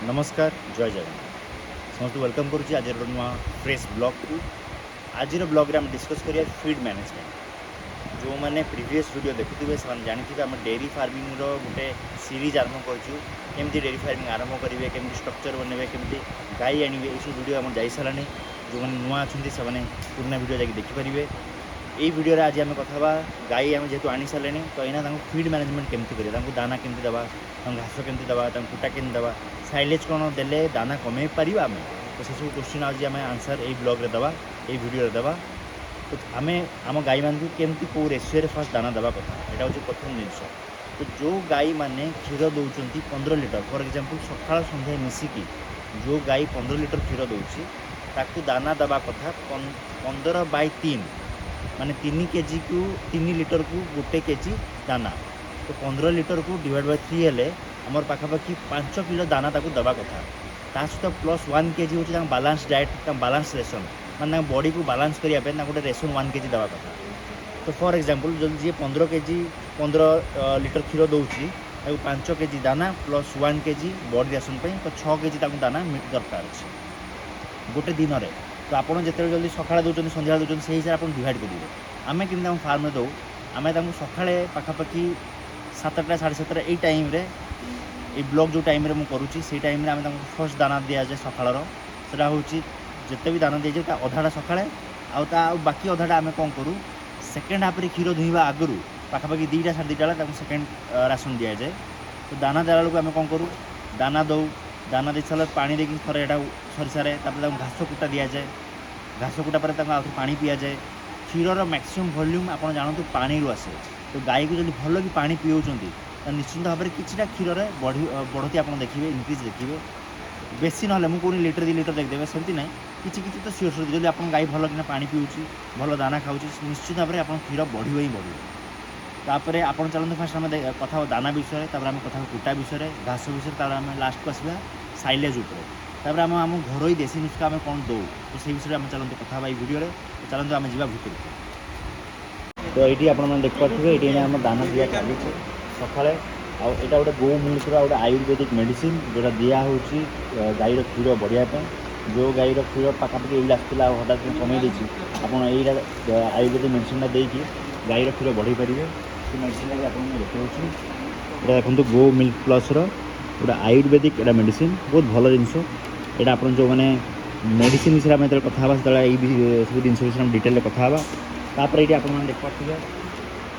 ନମସ୍କାର, ଜୟ ଜଗନ୍ନାଥ। ସମସ୍ତଙ୍କୁ welcome କରୁଛି ଆଜିର ଗୋଟେ ନୂଆ ଫ୍ରେଶ୍ ବ୍ଲଗ୍କୁ। ଆଜିର ବ୍ଲଗ୍ରେ ଆମେ ଡିସ୍କସ୍ କରିବା ଫିଡ୍ ମ୍ୟାନେଜମେଣ୍ଟ। ଯେଉଁମାନେ ପ୍ରିଭିୟସ୍ ଭିଡ଼ିଓ ଦେଖୁଥିବେ, ସେମାନେ ଜାଣିଥିବେ ଆମେ ଡେରି ଫାର୍ମିଂର ଗୋଟେ ସିରିଜ୍ ଆରମ୍ଭ କରିଛୁ। କେମିତି ଡେରି ଫାର୍ମିଂ ଆରମ୍ଭ କରିବେ, କେମିତି ଷ୍ଟ୍ରକ୍ଚର୍ ବନେଇବେ, କେମିତି ଗାଈ ଆଣିବେ, ଏଇସବୁ ଭିଡ଼ିଓ ଆମର ଯାଇସାରିଲାଣି। ଯେଉଁମାନେ ନୂଆ ଅଛନ୍ତି, ସେମାନେ ପୁରୁଣା ଭିଡ଼ିଓ ଯାଇକି ଦେଖିପାରିବେ। ଏଇ ଭିଡ଼ିଓରେ ଆଜି ଆମେ କଥା ହେବା, ଗାଈ ଆମେ ଯେହେତୁ ଆଣି ସାରିଲେଣି, ତ ଏଇନା ତାଙ୍କୁ ଫିଡ୍ ମ୍ୟାନେଜମେଣ୍ଟ କେମିତି କରିବା, ତାଙ୍କୁ ଦାନା କେମିତି ଦେବା, ତାଙ୍କୁ ଘାସ କେମିତି ଦେବା, ତାଙ୍କୁ କୁଟା କେମିତି ଦେବା, ସାଇଲେଜ୍ କ'ଣ ଦେଲେ ଦାନା କମେଇ ପାରିବା ଆମେ। ତ ସେସବୁ କୋଶ୍ଚିନ୍ ଆଜି ଆମେ ଆନ୍ସର୍ ଏଇ ବ୍ଲଗ୍ରେ ଦେବା, ଏଇ ଭିଡ଼ିଓରେ ଦେବା। ତ ଆମେ ଆମ ଗାଈମାନଙ୍କୁ କେମିତି, କେଉଁ ରେସିଓରେ ଫାର୍ଷ୍ଟ ଦାନା ଦେବା କଥା, ଏଇଟା ହେଉଛି ପ୍ରଥମ ଜିନିଷ। ତ ଯେଉଁ ଗାଈମାନେ କ୍ଷୀର ଦେଉଛନ୍ତି 15 ଲିଟର, ଫର୍ ଏକ୍ଜାମ୍ପଲ୍ ସକାଳ ସନ୍ଧ୍ୟା ମିଶିକି ଯେଉଁ ଗାଈ 15 ଲିଟର କ୍ଷୀର ଦେଉଛି, ତାକୁ ଦାନା ଦେବା କଥା 15/3, ମାନେ 3 କେଜିକୁ, 3 ଲିଟରକୁ 1 କେଜି ଦାନା। ତ 15 ଲିଟରକୁ ଡିଭାଇଡ଼ ବାଇ 3 ହେଲେ ଆମର ପାଖାପାଖି 5 କିଲୋ ଦାନା ତାକୁ ଦେବା କଥା। ତା ସହିତ ପ୍ଲସ୍ 1 କେଜି ହେଉଛି ତାଙ୍କ ବାଲାନ୍ସ ଡାଏଟ୍, ତାଙ୍କ ବାଲାନ୍ସ ରେସନ୍, ମାନେ ତାଙ୍କ ବଡ଼ିକୁ ବାଲାନ୍ସ କରିବା ପାଇଁ ତାଙ୍କୁ ଗୋଟେ ରେସନ୍ 1 କେଜି ଦେବା କଥା। ତ ଫର୍ ଏକ୍ଜାମ୍ପଲ୍ ଯଦି ଯିଏ 15 କେଜି, 15 ଲିଟର କ୍ଷୀର ଦେଉଛି, ତାକୁ 5 କେଜି ଦାନା ପ୍ଲସ୍ 1 କେଜି ବଡ଼ି ରେସନ୍ ପାଇଁ, ତ 6 କେଜି ତାକୁ ଦାନା ଦରକାର ଅଛି ଗୋଟେ ଦିନରେ। ତ ଆପଣ ଯେତେବେଳେ ଯଦି ସକାଳେ ଦେଉଛନ୍ତି, ସନ୍ଧ୍ୟାବେଳେ ଦେଉଛନ୍ତି, ସେଇ ହିସାବରେ ଆପଣ ଡିଭାଇଡ଼ କରିବେ। ଆମେ କେମିତି ଆମ ଫାର୍ମରେ ଦେଉ? ଆମେ ତାଙ୍କୁ ସକାଳେ ପାଖାପାଖି 7ଟା, 7:30 ଏଇ ଟାଇମ୍ରେ, ଏଇ ବ୍ଲଗ୍ ଯେଉଁ ଟାଇମ୍ରେ ମୁଁ କରୁଛି, ସେଇ ଟାଇମ୍ରେ ଆମେ ତାଙ୍କୁ ଫାର୍ଷ୍ଟ ଦାନା ଦିଆଯାଏ ସକାଳର। ସେଟା ହେଉଛି ଯେତେ ବି ଦାନା ଦିଆଯାଏ, ତା ଅଧାଟା ସକାଳେ ଆଉ ତା ଆଉ ବାକି ଅଧାଟା ଆମେ କ'ଣ କରୁ, ସେକେଣ୍ଡ ହାଫ୍ରେ କ୍ଷୀର ଦୁହିଁବା ଆଗରୁ ପାଖାପାଖି 2ଟା, 2:30 ବେଳେ ତାଙ୍କୁ ସେକେଣ୍ଡ ରାସନ୍ ଦିଆଯାଏ। ତ ଦାନା ଦେଲା ବେଳକୁ ଆମେ କ'ଣ କରୁ? ଦାନା ଦେଉ। ଦାନା ଦେଇ ସାରିଲା ପାଣି ଦେଇକି ଥରେ ଏଇଟା ସରିସାରେ, ତାପରେ ତାଙ୍କୁ ଘାସ କୁଟା ଦିଆଯାଏ। ଘାସ କୁଟା ପରେ ତାଙ୍କୁ ଆଉଥରେ ପାଣି ପିଆଯାଏ। କ୍ଷୀରର ମ୍ୟାକ୍ସିମମ୍ ଭଲ୍ୟୁମ୍ ଆପଣ ଜାଣନ୍ତୁ ପାଣିରୁ ଆସେ। ତ ଗାଈକୁ ଯଦି ଭଲ କି ପାଣି ପିଉଛନ୍ତି, ତ ନିଶ୍ଚିନ୍ତ ଭାବରେ କିଛିଟା କ୍ଷୀରରେ ବଢ଼ତି ଆପଣ ଦେଖିବେ, ଇନକ୍ରିଜ୍ ଦେଖିବେ। ବେଶୀ ନହେଲେ, ମୁଁ କହୁନି ଲିଟର 2 ଲିଟର ଦେଖିଦେବେ, ସେମିତି ନାହିଁ। କିଛି କିଛି ତ ସିଓର ସିଓର, ଯଦି ଆପଣ ଗାଈ ଭଲ କିନା ପାଣି ପିଉଛି, ଭଲ ଦାନା ଖାଉଛି, ନିଶ୍ଚିତ ଭାବରେ ଆପଣ କ୍ଷୀର ବଢ଼ିବ ହିଁ ବଢ଼ିବ। ତାପରେ ଆପଣ ଚାଲନ୍ତୁ, ଫାର୍ଷ୍ଟ ଆମେ କଥା ହେବା ଦାନା ବିଷୟରେ, ତାପରେ ଆମେ କଥା ହେବା କୁଟା ବିଷୟରେ, ଘାସ ବିଷୟରେ, ତାପରେ ଆମେ ଲାଷ୍ଟକୁ ଆସିବା ସାଇଲେଜ୍ ଉପରେ, ତାପରେ ଆମ ଆମ ଘରୋଇ ଦେଶୀ ନୁସ୍କା ଆମେ କ'ଣ ଦେଉ, ତ ସେଇ ବିଷୟରେ ଆମେ ଚାଲନ୍ତୁ କଥା ହେବା ଏଇ ଭିଡ଼ିଓରେ। ତ ଚାଲନ୍ତୁ, ଆମେ ଯିବା ଭିତରକୁ। ତ ଏଇଠି ଆପଣମାନେ ଦେଖିପାରୁଥିବେ, ଏଇଠି ଏଇନା ଆମ ଦାନା ଦିଆ ଚାଲିଛି ସକାଳେ। ଆଉ ଏଇଟା ଗୋଟେ ଗୋ ମିଲ୍କର ଗୋଟେ ଆୟୁର୍ବେଦିକ ମେଡ଼ିସିନ୍, ଯେଉଁଟା ଦିଆହେଉଛି ଗାଈର କ୍ଷୀର ବଢ଼ିବା ପାଇଁ। ଯେଉଁ ଗାଈର କ୍ଷୀର ପାଖାପାଖି ଏଇଭଳି ଆସୁଥିଲା ଆଉ ହଠାତ୍ କିନା କମେଇ ଦେଇଛି, ଆପଣ ଏଇଟା ଆୟୁର୍ବେଦିକ ମେଡ଼ିସିନଟା ଦେଇକି ଗାଈର କ୍ଷୀର ବଢ଼େଇ ପାରିବେ। ସେ ମେଡ଼ିସିନଟା ବି ଆପଣଙ୍କୁ ଦେଖାଉଛି। ଏଇଟା ଦେଖନ୍ତୁ, ଗୋ ମିଲ୍କ ପ୍ଲସ୍ର ଗୋଟେ ଆୟୁର୍ବେଦିକ ଏଇଟା ମେଡ଼ିସିନ, ବହୁତ ଭଲ ଜିନିଷ ଏଇଟା। ଆପଣ ଯେଉଁମାନେ ମେଡ଼ିସିନ ବିଷୟରେ ଆମେ ଯେତେବେଳେ କଥା ହେବା, ସେତେବେଳେ ଏଇ ସବୁ ଜିନିଷ ବିଷୟରେ ଆମେ ଡିଟେଲରେ କଥା ହେବା। ତାପରେ ଏଇଠି ଆପଣମାନେ ଦେଖିପାରୁଥିବେ,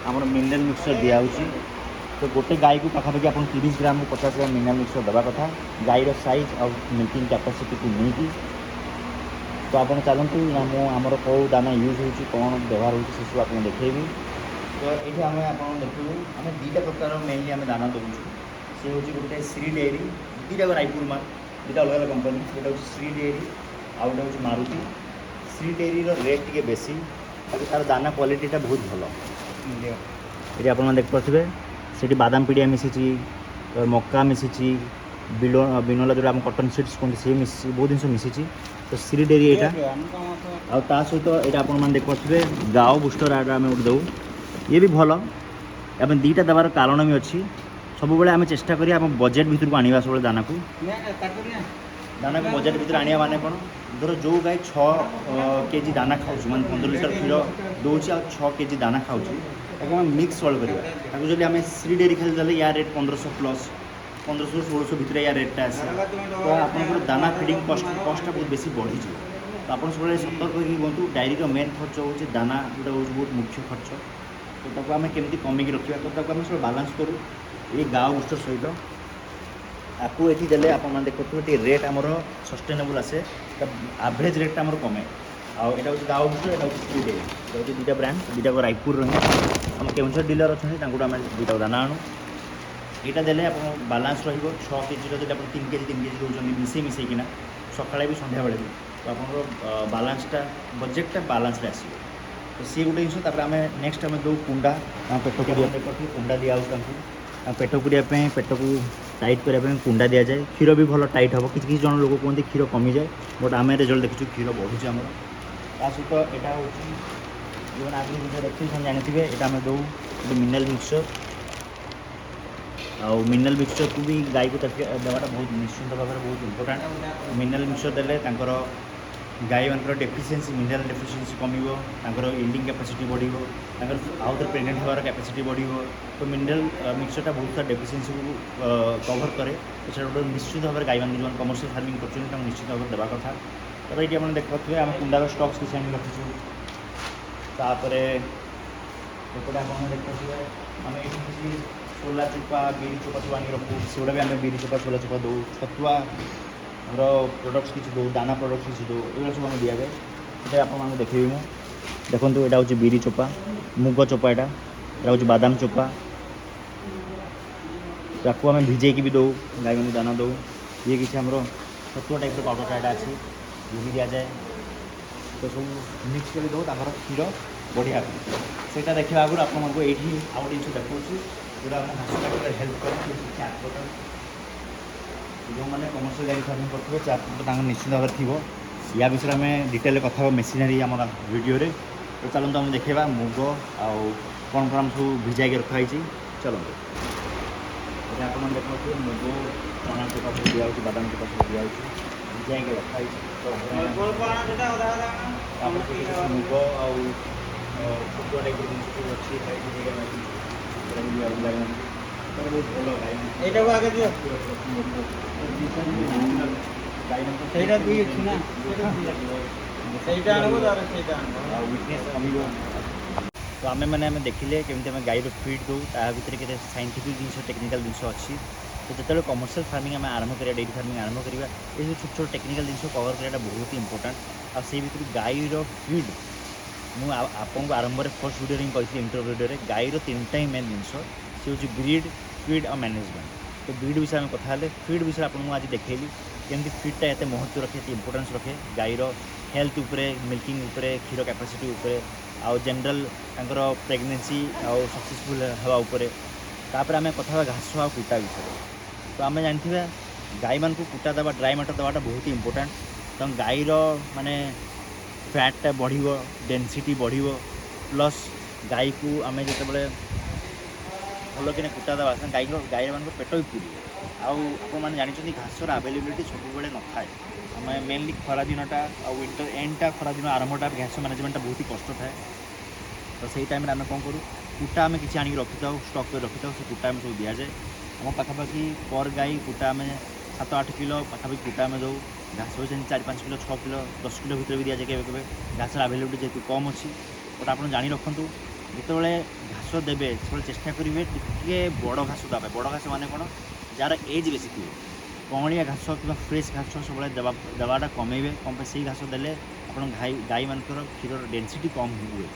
ଆମର ମିନେରାଲ୍ ମିକ୍ସଚର୍ ଦିଆହେଉଛି। ତ ଗୋଟେ ଗାଈକୁ ପାଖାପାଖି ଆପଣ 30 ଗ୍ରାମରୁ 50 ଗ୍ରାମ ମିନେରାଲ୍ ମିକ୍ସଚର୍ ଦେବା କଥା, ଗାଈର ସାଇଜ୍ ଆଉ ମିଲ୍କିଂ କାପାସିଟିକୁ ନେଇକି। ତ ଆପଣ ଚାଲନ୍ତୁ ନା, ମୁଁ ଆମର କେଉଁ ଦାନା ୟୁଜ୍ ହେଉଛି, କ'ଣ ବ୍ୟବହାର ହେଉଛି, ସେସବୁ ଆପଣଙ୍କୁ ଦେଖେଇବି। ତ ଏଇଠି ଆମେ ଆପଣ ଦେଖିବୁ, ଆମେ ଦୁଇଟା ପ୍ରକାର ମେନଲି ଆମେ ଦାନା ଦେଉଛୁ। ସେ ହେଉଛି ଗୋଟେ ଶ୍ରୀ ଡେଏରୀ, ଦୁଇଟା ରାୟପୁର ମାଲ, ଦୁଇଟା ଅଲଗା ଅଲଗା କମ୍ପାନୀ। ଗୋଟେ ହେଉଛି ଶ୍ରୀ ଡେଏରୀ ଆଉ ଗୋଟେ ହେଉଛି ମାରୁତି। ଶ୍ରୀ ଡେଏରୀର ରେଟ୍ ଟିକେ ବେଶୀ, ବାକି ତା'ର ଦାନା କ୍ୱାଲିଟିଟା ବହୁତ ଭଲ। ଏଠି ଆପଣମାନେ ଦେଖିପାରୁଥିବେ, ସେଠି ବାଦାମ ପିଡ଼ିଆ ମିଶିଛି, ମକା ମିଶିଛି, ବିନୋଲା ଯେଉଁଟା ଆମ କଟନ୍ ସିଡ୍ସ କୁହନ୍ତି, ସିଏ ମିଶିଛି, ବହୁତ ଜିନିଷ ମିଶିଛି। ତ ଶ୍ରୀ ଡେଏରୀ ଏଇଟା। ଆଉ ତା ସହିତ ଏଇଟା ଆପଣମାନେ ଦେଖିପାରୁଥିବେ, ଗାଓ ବୁଷ୍ଟର ଏଇଟା ଆମେ ଗୋଟେ ଦେଉ। ଇଏ ବି ଭଲ। ଆମେ ଦୁଇଟା ଦେବାର କାରଣ ବି ଅଛି। ସବୁବେଳେ ଆମେ ଚେଷ୍ଟା କରିବା ଆମ ବଜେଟ୍ ଭିତରକୁ ଆଣିବା ସବୁବେଳେ ଦାନାକୁ। ଦାନାକୁ ବଜେଟ୍ ଭିତରେ ଆଣିବା ମାନେ କ'ଣ? ଧର ଯେଉଁ ଗାଈ 6 କେଜି ଦାନା ଖାଉଛି, ମାନେ 15 ଲିଟର କ୍ଷୀର ଦେଉଛି ଆଉ 6 କେଜି ଦାନା ଖାଉଛି, ତାକୁ ଆମେ ମିକ୍ସ ଅଲ୍ କରିବା। ତାକୁ ଯଦି ଆମେ ଶ୍ରୀ ଡେରି ଖାଲି ଦେଲେ, ୟା ରେଟ୍ 1500 ପ୍ଲସ୍, 1500 1600 ଭିତରେ ୟା ରେଟ୍ଟା ଆସେ। ତ ଆପଣଙ୍କର ଦାନା ଫିଡ଼ିଂ କଷ୍ଟଟା ବହୁତ ବେଶୀ ବଢ଼ିଯିବ। ତ ଆପଣ ସବୁବେଳେ ସତର୍କ ହେଇକି ରୁହନ୍ତୁ। ଡାଏରୀର ମେନ୍ ଖର୍ଚ୍ଚ ହେଉଛି ଦାନା, ଯେଉଁଟା ହେଉଛି ବହୁତ ମୁଖ୍ୟ ଖର୍ଚ୍ଚ। ତ ତାକୁ ଆମେ କେମିତି କମେଇକି ରଖିବା? ତ ତାକୁ ଆମେ ସବୁବେଳେ ବାଲାନ୍ସ କରୁ ଏଇ ଗାଓ ବୁଷ୍ଟର ସହିତ। ଆକୁ ଏଠି ଦେଲେ ଆପଣମାନେ ଦେଖୁଥିବେ, ଟିକେ ରେଟ୍ ଆମର ସଷ୍ଟେନେବୁଲ୍ ଆସେ, ତା ଆଭରେଜ୍ ରେଟ୍ଟା ଆମର କମେ। ଆଉ ଏଇଟା ହେଉଛି ଗାଓ ବୁଷ୍ଟର, ଏଇଟା ହେଉଛି ଶ୍ରୀ ଡେରି। ଏଇଟା ହେଉଛି ଦୁଇଟା ବ୍ରାଣ୍ଡ, ଦୁଇଟା ରାୟପୁରର ହିଁ। ଆମ କେଉଁଝର ଡିଲର ଅଛନ୍ତି, ତାଙ୍କଠୁ ଆମେ ଦୁଇଟା ଦାନା ଆଣୁ। ଏଇଟା ଦେଲେ ଆପଣ ବାଲାନ୍ସ ରହିବ। 6 କେଜିର ଯଦି ଆପଣ 3 କେଜି 3 କେଜି ଦେଉଛନ୍ତି ମିଶେଇ ମିଶେଇକିନା, ସକାଳେ ବି ସନ୍ଧ୍ୟାବେଳେ ବି, ତ ଆପଣଙ୍କର ବାଲାନ୍ସଟା, ବଜେଟ୍ଟା ବାଲାନ୍ସରେ ଆସିବ। ତ ସିଏ ଗୋଟେ ଜିନିଷ। ତାପରେ ଆମେ ନେକ୍ସଟ ଆମେ ଦେଉ କୁଣ୍ଡା ତାଙ୍କ ପେଟ ପୁରିବା ପାଇଁ। କୁଣ୍ଡା ଦିଆହେଉଛି ତାଙ୍କୁ, ତାଙ୍କ ପେଟ ପୁରିବା ପାଇଁ, ପେଟକୁ ଟାଇଟ୍ କରିବା ପାଇଁ କୁଣ୍ଡା ଦିଆଯାଏ। କ୍ଷୀର ବି ଭଲ ଟାଇଟ୍ ହେବ। କିଛି କିଛି ଜଣ ଲୋକ କୁହନ୍ତି କ୍ଷୀର କମିଯାଏ, ବଟ୍ ଆମେ ରେଜଲ୍ଟ ଦେଖିଛୁ, କ୍ଷୀର ବଢ଼ୁଛି ଆମର। ତା ସହିତ ଏଇଟା ହେଉଛି, ଯେଉଁମାନେ ଆଗରୁ ଭିଡ଼ିଓ ଦେଖିଥିବେ ସେମାନେ ଜାଣିଥିବେ, ଏଇଟା ଆମେ ଦେଉ ଗୋଟେ ମିନେରାଲ୍ ମିକ୍ସଚର୍। ଆଉ ମିନେରାଲ୍ ମିକ୍ସଚର୍କୁ ବି ଗାଈକୁ ଦେବାଟା ବହୁତ ନିଶ୍ଚିନ୍ତ ଭାବରେ ବହୁତ ଇମ୍ପୋର୍ଟାଣ୍ଟ। ମିନେରାଲ୍ ମିକ୍ସଚର୍ ଦେଲେ ତାଙ୍କର ଗାଈମାନଙ୍କର ଡେଫିସିଏନ୍ସି, ମିନେରାଲ୍ ଡେଫିସିଏନ୍ସି କମିବ, ତାଙ୍କର ୟିଲ୍ଡିଂ କାପାସିଟି ବଢ଼ିବ, ତାଙ୍କର ଆଉ ଥରେ ପ୍ରେଗନେଣ୍ଟ ହେବାର କାପାସିଟି ବଢ଼ିବ। ତ ମିନେରାଲ୍ ମିକ୍ସଚର୍ଟା ବହୁତ ସାରା ଡେଫିସିଏନ୍ସିକୁ କଭର୍ କରେ। ତ ସେଇଟା ଗୋଟେ ନିଶ୍ଚିତ ଭାବରେ ଗାଈମାନଙ୍କୁ, ଯେଉଁମାନେ କମର୍ସିଆଲ୍ ଫାର୍ମିଂ କରୁଛନ୍ତି, ତାଙ୍କୁ ନିଶ୍ଚିତ ଭାବରେ ଦେବା କଥା। ତାପରେ ଏଇଠି ଆପଣ ଦେଖିପାରୁଥିବେ, ଆମେ କୁଣ୍ଡାର ଷ୍ଟକ୍ସ କିଛି ଆଣିକି ରଖିଛୁ। ତାପରେ ଏପଟେ ଆପଣ ଦେଖିପାରୁଥିବେ, ଆମେ ଏଇଠି କିଛି ସୋଲା ଚୋପା, ବିରି ଚୋପା ସବୁ ଆଣିକି ରଖୁ। ସେଗୁଡ଼ା ବି ଆମେ ବିରି ଚୋପା, ସୋଲା ଚୋପା ଦେଉ। ଛତୁଆର ପ୍ରଡ଼କ୍ଟସ୍ କିଛି ଦେଉ, ଦାନା ପ୍ରଡ଼କ୍ଟସ୍ କିଛି ଦେଉ। ଏଗୁଡ଼ା ସବୁ ଆମେ ଦିଆଯାଏ। ସେଟା ଆପଣମାନଙ୍କୁ ଦେଖେଇବି ମୁଁ। ଦେଖନ୍ତୁ, ଏଇଟା ହେଉଛି ବିରି ଚୋପା, ମୁଗ ଚୋପା, ଏଇଟା ହେଉଛି ବାଦାମ ଚୋପା। ତାକୁ ଆମେ ଭିଜେଇକି ବି ଦେଉ, ଗାଈମାନଙ୍କୁ ଦାନା ଦେଉ। ଇଏ କିଛି ଆମର ଛତୁଆ ଟାଇପ୍ର ପାଉଡ଼ରଟା ଏଇଟା ଅଛି, ଇଏ ବି ଦିଆଯାଏ। ତ ସବୁ ମିକ୍ସ କରି ଦେଉ ତାଙ୍କର କ୍ଷୀର ବଢ଼ିଆ ପାଇଁ। ସେଇଟା ଦେଖିବା ଆଗରୁ ଆପଣମାନଙ୍କୁ ଏଇଠି ଆଉ ଗୋଟେ ଜିନିଷ ଦେଖାଉଛି, ଯେଉଁଟା ଆମ ଘାସ କାଟିବାରେ ହେଲ୍ପ କରେ। ଚାପ୍ କଟର। ଯେଉଁମାନେ କମର୍ସିଆଲ ଗାଈ ଫାର୍ମିଂ କରୁଥିବେ, ଚାପ୍ କଟର ତାଙ୍କର ନିଶ୍ଚିତ ଭାବରେ ଥିବ। ୟା ବିଷୟରେ ଆମେ ଡିଟେଲରେ କଥା ହେବା ମେସିନାରୀ ଆମର ଭିଡ଼ିଓରେ। ତ ଚାଲନ୍ତୁ, ଆମେ ଦେଖେଇବା ମୁଗ ଆଉ କ'ଣ କ'ଣ ଆମେ ସବୁ ଭିଜାଇକି ରଖାହେଇଛି। ଚାଲନ୍ତୁ। ଏଠି ଆପଣ ଦେଖାଉଥିବେ, ମୁଗ, ଚଣା ଚୋପା ସବୁ ଦିଆହେଉଛି, ବାଦାମ ଚୋପା ସବୁ ଦିଆହେଉଛି, ଭିଜାଇକି ରଖାହେଇଛି। ଅଳ୍ପ ଅଳ୍ପ ଆଣ ସେଟା, ଅଧା ଅଧା ଆଣ। ତାପରେ ସେଠି କିଛି ମୁଗ ଆଉ ଛତୁଆ ଟାଇପ୍ର ଜିନିଷ ସବୁ ଅଛି। ଭିଜାଇକି ଆମେ ରଖିଛୁ। ସେଟା ବି ଦିଆହେଉଛି ଗାଈମାନଙ୍କୁ। ସେଟା ବହୁତ ଭଲ ଗାଈମାନଙ୍କୁ। ଏଇଟାକୁ ଆଗେ ଦିଅ। ଗାଈମାନଙ୍କ ସେଇଟା ଦୁଇ ଅଛି ନା? ସେଇଟା ଆଣିବ, ତାପରେ ସେଇଟା ଆଣିବ। ଆଉ ୱିକନେସ୍ କମିବ। ତ ଆମେମାନେ ଆମେ ଦେଖିଲେ କେମିତି ଆମେ ଗାଈର ଫିଡ୍ ଦେଉ, ତା ଭିତରେ କେତେ ସାଇଣ୍ଟିଫିକ୍ ଜିନିଷ, ଟେକ୍ନିକାଲ୍ ଜିନିଷ ଅଛି। ତ ଯେତେବେଳେ କମର୍ସିଆଲ୍ ଫାର୍ମିଂ ଆମେ ଆରମ୍ଭ କରିବା, ଡେରି ଫାର୍ମିଂ ଆରମ୍ଭ କରିବା, ଏସବୁ ଛୋଟ ଛୋଟ ଟେକ୍ନିକାଲ୍ ଜିନିଷ କଭର୍ କରିବାଟା ବହୁତ ଇମ୍ପୋର୍ଟାଣ୍ଟ। ଆଉ ସେଇ ଭିତରୁ ଗାଈର ଫିଡ୍ ମୁଁ ଆପଣଙ୍କୁ ଆରମ୍ଭରେ ଫର୍ଷ୍ଟ ଭିଡ଼ିଓରେ ହିଁ କହିଥିଲି, ଇଣ୍ଟ୍ରୋ ଭିଡ଼ିଓରେ, ଗାଈର ତିନିଟା ହିଁ ମେନ୍ ଜିନିଷ, ସେ ହେଉଛି ବ୍ରିଡ୍, ଫିଡ୍ ଆଉ ମ୍ୟାନେଜମେଣ୍ଟ। ତ ବ୍ରିଡ୍ ବିଷୟରେ ଆମେ କଥା ହେଲେ, ଫିଡ୍ ବିଷୟରେ ଆପଣଙ୍କୁ ମୁଁ ଆଜି ଦେଖେଇଲି କେମିତି ଫିଡ୍ଟା ଏତେ ମହତ୍ତ୍ୱ ରଖେ, ଏତେ ଇମ୍ପୋର୍ଟାନ୍ସ ରଖେ ଗାଈର ହେଲ୍ଥ ଉପରେ, ମିଲ୍କିଂ ଉପରେ, କ୍ଷୀର କାପାସିଟି ଉପରେ ଆଉ ଜେନେରାଲ୍ ତାଙ୍କର ପ୍ରେଗନେନ୍ସି ଆଉ ସକ୍ସେସଫୁଲ୍ ହେବା ଉପରେ। ତାପରେ ଆମେ କଥା ହେବା ଘାସ ଆଉ କୁଟା ବିଷୟରେ। ତ ଆମେ ଜାଣିଥିବା, ଗାଈମାନଙ୍କୁ କୁଟା ଦେବା, ଡ୍ରାଏ ମ୍ୟାଟର୍ ଦେବାଟା ବହୁତ ଇମ୍ପୋର୍ଟାଣ୍ଟ। ତ ଗାଈର ମାନେ ଫ୍ୟାଟ୍ଟା ବଢ଼ିବ, ଡେନ୍ସିଟି ବଢ଼ିବ। ପ୍ଲସ୍ ଗାଈକୁ ଆମେ ଯେତେବେଳେ ଭଲ କିନା କୁଟା ଦେବା, ସେ ଗାଈମାନଙ୍କ ପେଟ ବି ପୁରିବ। ଆଉ ଆପଣମାନେ ଜାଣିଛନ୍ତି, ଘାସର ଆଭେଲେବିଲିଟି ସବୁବେଳେ ନଥାଏ। ଆମେ ମେନଲି ଖରା ଦିନଟା ଆଉ ୱିଣ୍ଟର ଏଣ୍ଡଟା, ଖରା ଦିନ ଆରମ୍ଭଟା ଘାସ ମ୍ୟାନେଜମେଣ୍ଟଟା ବହୁତ ହି କଷ୍ଟ ଥାଏ। ତ ସେଇ ଟାଇମ୍ରେ ଆମେ କ'ଣ କରୁ? କୁଟା ଆମେ କିଛି ଆଣିକି ରଖିଥାଉ, ଷ୍ଟକ୍ କରି ରଖିଥାଉ। ସେ କୁଟା ଆମେ ସବୁ ଦିଆଯାଏ। ଆମ ପାଖାପାଖି ପର୍ ଗାଈ କୁଟା ଆମେ 7-8 କିଲୋ ପାଖାପାଖି କୁଟା ଆମେ ଦେଉ। ଘାସ ବି ସେମିତି 4-5 କିଲୋ, 6 କିଲୋ, 10 କିଲୋ ଭିତରେ ବି ଦିଆଯାଏ କେବେ କେବେ, ଘାସର ଆଭେଲେବିଲିଟି ଯେହେତୁ କମ୍ ଅଛି। ବଟ୍ ଆପଣ ଜାଣି ରଖନ୍ତୁ, ଯେତେବେଳେ ଘାସ ଦେବେ, ସେତେବେଳେ ଚେଷ୍ଟା କରିବେ ଟିକେ ବଡ଼ ଘାସ ଦେବା ପାଇଁ। ବଡ଼ ଘାସ ମାନେ କ'ଣ? ଯାହାର ଏଜ୍ ବେଶୀ ଥିବ। କଅଁଳିଆ ଘାସ କିମ୍ବା ଫ୍ରେଶ୍ ଘାସ ସବୁବେଳେ ଦେବାଟା କମେଇବେ। କ'ଣ ପାଇଁ? ସେଇ ଘାସ ଦେଲେ ଆପଣ ଗାଈମାନଙ୍କର କ୍ଷୀରର ଡେନ୍ସିଟି କମ୍ ହୁଏ।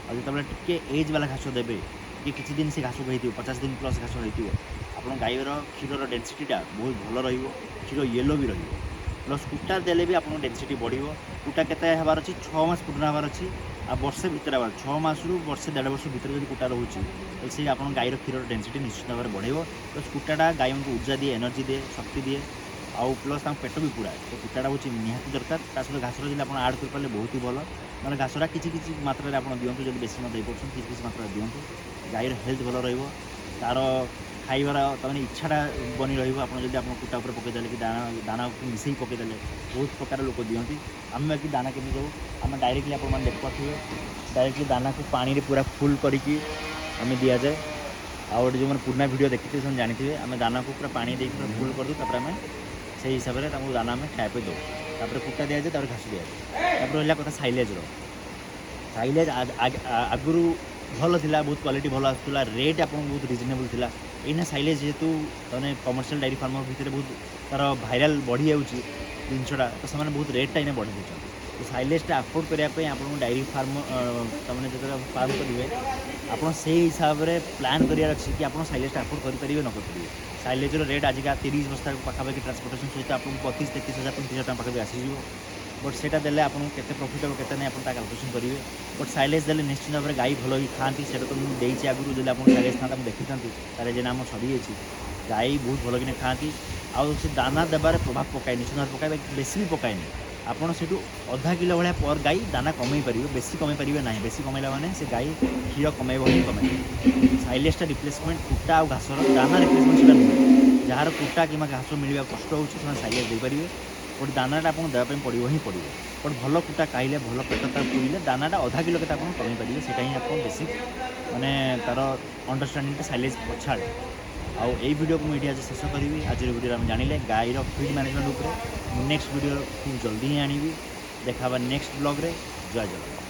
ଆଉ ଯେତେବେଳେ ଟିକେ ଏଜ୍ ବାଲା ଘାସ ଦେବେ, ଟିକେ କିଛି ଦିନ ସେ ଘାସକୁ ହେଇଥିବ, 50 ଦିନ ପ୍ଲସ୍ ଘାସ ହେଇଥିବ, ଆପଣ ଗାଈର କ୍ଷୀରର ଡେନ୍ସିଟିଟା ବହୁତ ଭଲ ରହିବ, କ୍ଷୀର ୟେଲୋ ବି ରହିବ। ପ୍ଲସ୍ କୁଟା ଦେଲେ ବି ଆପଣଙ୍କ ଡେନ୍ସିଟି ବଢ଼ିବ। କୁଟା କେତେ ହେବାର ଅଛି? 6 ମାସ ପୁରୁଣା ହେବାର ଅଛି ଆଉ ବର୍ଷେ ଭିତରେ ହେବାର। 6 ମାସରୁ ବର୍ଷେ ଦେଢ଼ ବର୍ଷ ଭିତରେ ଯଦି କୁଟା ରହୁଛି, ତାହେଲେ ସେ ଆପଣଙ୍କ ଗାଈର କ୍ଷୀରର ଡେନ୍ସିଟି ନିଶ୍ଚିତ ଭାବରେ ବଢ଼େଇବ। ପ୍ଲସ୍ କୁଟାଟା ଗାଈମାନଙ୍କୁ ଉର୍ଜା ଦିଏ, ଏନର୍ଜି ଦିଏ, ଶକ୍ତି ଦିଏ ଆଉ ପ୍ଲସ୍ ତାଙ୍କ ପେଟ ବି ପୁରାଏ। ତ କୁଟାଟା ହେଉଛି ନିହାତି ଦରକାର। ତା ସହିତ ଘାସର ଯଦି ଆପଣ ଆଡ଼୍ କରିପାରିଲେ ବହୁତ ହି ଭଲ। ନହେଲେ ଘାସଟା କିଛି କିଛି ମାତ୍ରାରେ ଆପଣ ଦିଅନ୍ତୁ। ଯଦି ବେଶୀ ନ ଦେଇପାରୁଛନ୍ତି, କିଛି କିଛି ମାତ୍ରାରେ ଦିଅନ୍ତୁ। ଗାଈର ହେଲ୍ଥ ଭଲ ରହିବ, ତାର ଖାଇବାର ତାମାନେ ଇଚ୍ଛାଟା ବନି ରହିବ। ଆପଣ ଯଦି ଆପଣ କୁଟା ଉପରେ ପକାଇଦେଲେ କି ଦାନାକୁ ମିଶେଇକି ପକାଇଦେଲେ, ବହୁତ ପ୍ରକାର ଲୋକ ଦିଅନ୍ତି। ଆମେ ବାକି ଦାନା କେମିତି ଦେଉ? ଆମେ ଡାଇରେକ୍ଟଲି, ଆପଣମାନେ ଦେଖିପାରୁଥିବେ, ଡାଇରେକ୍ଟଲି ଦାନାକୁ ପାଣିରେ ପୁରା ଫୁଲ୍ କରିକି ଆମେ ଦିଆଯାଏ। ଆଉ ଗୋଟେ ଯେଉଁମାନେ ପୁରୁଣା ଭିଡ଼ିଓ ଦେଖିଥିବେ, ସେମାନେ ଜାଣିଥିବେ, ଆମେ ଦାନାକୁ ପୁରା ପାଣି ଦେଇକି ପୁରା ଫୁଲ୍ କରିଦେଉ। ତାପରେ ଆମେ ସେଇ ହିସାବରେ ତାଙ୍କୁ ଦାନା ଆମେ ଖାଇବା ପାଇଁ ଦେଉ। ତାପରେ କୁଟା ଦିଆଯାଏ, ତାପରେ ଘାସ ଦିଆଯାଏ। ତାପରେ ରହିଲା କଥା ସାଇଲେଜ୍ର। ସାଇଲେଜ୍ ଆଗରୁ ଭଲ ଥିଲା, ବହୁତ କ୍ୱାଲିଟି ଭଲ ଆସୁଥିଲା, ରେଟ୍ ଆପଣଙ୍କୁ ବହୁତ ରିଜନେବଲ୍ ଥିଲା। ଏଇନା ସାଇଲେଜ୍ ଯେହେତୁ ମାନେ କମର୍ସିଆଲ୍ ଡାଇରୀ ଫାର୍ମର ଭିତରେ ବହୁତ ତା'ର ଭାଇରାଲ୍ ବଢ଼ିଯାଉଛି ଜିନିଷଟା, ତ ସେମାନେ ବହୁତ ରେଟ୍ଟା ଏଇନା ବଢ଼େଇ ଦେଉଛନ୍ତି। ତ ସାଇଲେଜ୍ଟା ଆଫୋର୍ଡ଼ କରିବା ପାଇଁ ଆପଣଙ୍କୁ ଡାଇରୀ ଫାର୍ମ, ତାମାନେ ଯେତେବେଳେ ଫାର୍ମ କରିବେ, ଆପଣ ସେଇ ହିସାବରେ ପ୍ଲାନ୍ କରିବାର ଅଛି କି ଆପଣ ସାଇଲେଜ୍ଟା ଆଫୋର୍ଡ଼ କରିପାରିବେ, ନ କରିପାରିବେ। ସାଇଲେଜ୍ର ରେଟ୍ ଆଜିକା 30 ବସ୍ତା ପାଖାପାଖି ଟ୍ରାନ୍ସପୋର୍ଟେସନ୍ ସହିତ ଆପଣଙ୍କୁ 32, 33 ହଜାର, 35 ହଜାର ଟଙ୍କା ପାଖାପାଖି ଆସିଯିବ। ବଟ୍ ସେଇଟା ଦେଲେ ଆପଣଙ୍କୁ କେତେ ପ୍ରଫିଟ୍ ହେବ, କେତେ ନାହିଁ, ଆପଣ ତା କାଲକୁଲେସନ୍ କରିବେ। ବଟ୍ ସାଇଲେଜ୍ ଦେଲେ ନିଶ୍ଚିତ ଭାବରେ ଗାଈ ଭଲ ହିଁ ଖାଆନ୍ତି। ସେଇଟା ତ ମୁଁ ଦେଇଛି ଆଗରୁ। ଯଦି ଆପଣ ସାଇଲେଜ୍ ଥାନ୍ତା, ମୁଁ ଦେଖିଥାନ୍ତି। ତାହେଲେ ଯେନା ଆମର ସରିଯାଇଛି। ଗାଈ ବହୁତ ଭଲ କିନା ଖାଆନ୍ତି ଆଉ ସେ ଦାନା ଦେବାରେ ପ୍ରଭାବ ପକାଏ, ନିଶ୍ଚିତ ଭାବରେ ପକାଏ, ବେଶୀ ବି ପକାଏନି। ଆପଣ ସେଠୁ ଅଧା କିଲୋ ଭଳିଆ ପର୍ ଗାଈ ଦାନା କମେଇ ପାରିବେ, ବେଶୀ କମେଇ ପାରିବେ ନାହିଁ। ବେଶୀ କମେଇଲା ମାନେ ସେ ଗାଈ କ୍ଷୀର କମେଇବ ହିଁ କମେଇବ। ସାଇଲେଜଟା ରିପ୍ଲେସମେଣ୍ଟ, କୁଟା ଆଉ ଘାସର ଦାନା ରିପ୍ଲେସମେଣ୍ଟ ସେଇଟା ନୁହେଁ। ଯାହାର କୁଟା କିମ୍ବା ଘାସ ମିଳିବା କଷ୍ଟ ହେଉଛି, ସେମାନେ ସାଇଲେଜ ଦେଇପାରିବେ। ଗୋଟେ ଦାନାଟା ଆପଣଙ୍କୁ ଦେବା ପାଇଁ ପଡ଼ିବ ହିଁ ପଡ଼ିବ। ବଟ୍ ଭଲ କୁଟା ଖାଇଲେ, ଭଲ ପେଟ ତାର ପୁରିଲେ, ଦାନାଟା ଅଧା କିଲୋ କେତେ ଆପଣ କମେଇ ପାରିବେ। ସେଇଟା ହିଁ ଆପଣ ବେସିକ୍ ମାନେ ତାର ଅଣ୍ଡରଷ୍ଟାଣ୍ଡିଂଟା ସାଇଲେଜ ପଛଆଡ଼େ। ଆଉ ଏଇ ଭିଡ଼ିଓକୁ ମୁଁ ଏଇଠି ଆଜି ଶେଷ କରିବି। ଆଜିର ଭିଡ଼ିଓରେ ଆମେ ଜାଣିଲେ ଗାଈର ଫିଡ୍ ମ୍ୟାନେଜମେଣ୍ଟ ଉପରେ। ମୁଁ ନେକ୍ସଟ ଭିଡ଼ିଓ ଖୁବ୍ ଜଲ୍ଦି ହିଁ ଆଣିବି। ଦେଖା ହେବା ନେକ୍ସଟ ବ୍ଲଗ୍ରେ। ଜୟ ଜଗନ୍ନାଥ।